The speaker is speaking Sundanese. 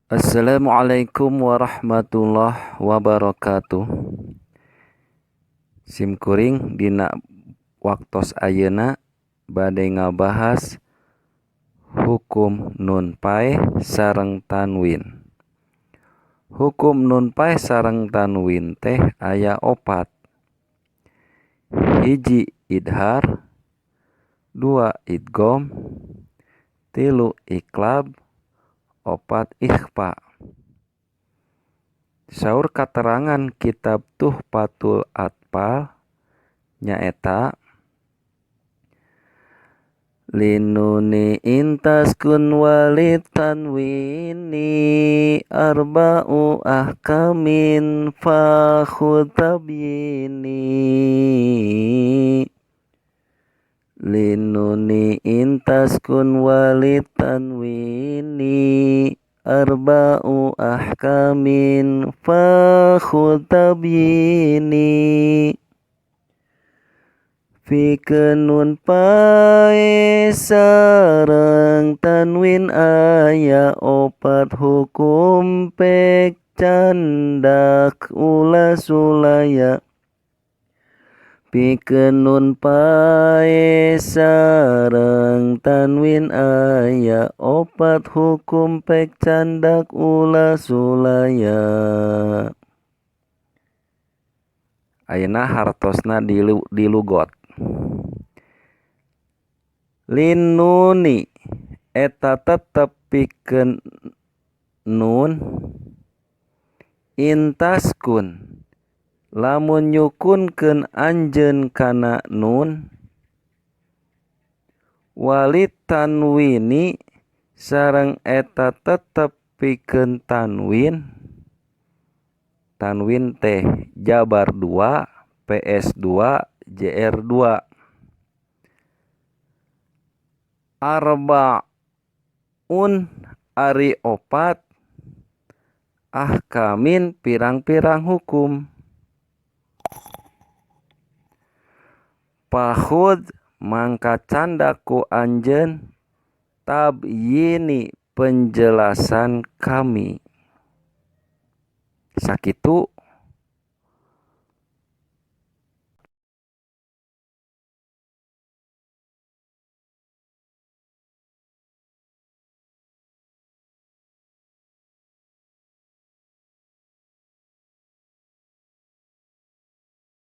Assalamualaikum warahmatullahi wabarakatuh. Sim kuring dina waktos ayeuna bade ngabahas hukum nun paeh sareng tanwin. Hukum nun paeh sareng tanwin teh aya opat. 1 idhar, 2 idgham, 3 iqlab, 4 ikhfa. Saur katerangan kitab Tuhfatul Atfal nyaeta linuni intaskun walitanwini arba'u ahkamin fakhutabyini. Linuni intaskun walitanwini arba'u ahkamin fakhutabyini. Pikeun nun paeh sareng tanwin aya opat hukum pek candak ulah sulaya. Pikeun nun paeh sareng tanwin aya opat hukum pek candak ulah sulaya. Ayeuna hartosna di lugot. Linuni eta tetep pikeun nun intaskun lamun nyukunkeun anjeun kana nun walitanwini sareng eta tetep pikeun tanwin. Tanwin teh jabar 2 PS 2 JR 2. Arbaun ari opat ahkamin pirang-pirang hukum. Pahud mangka candak ku anjeun tabyini penjelasan kami. Sakitu.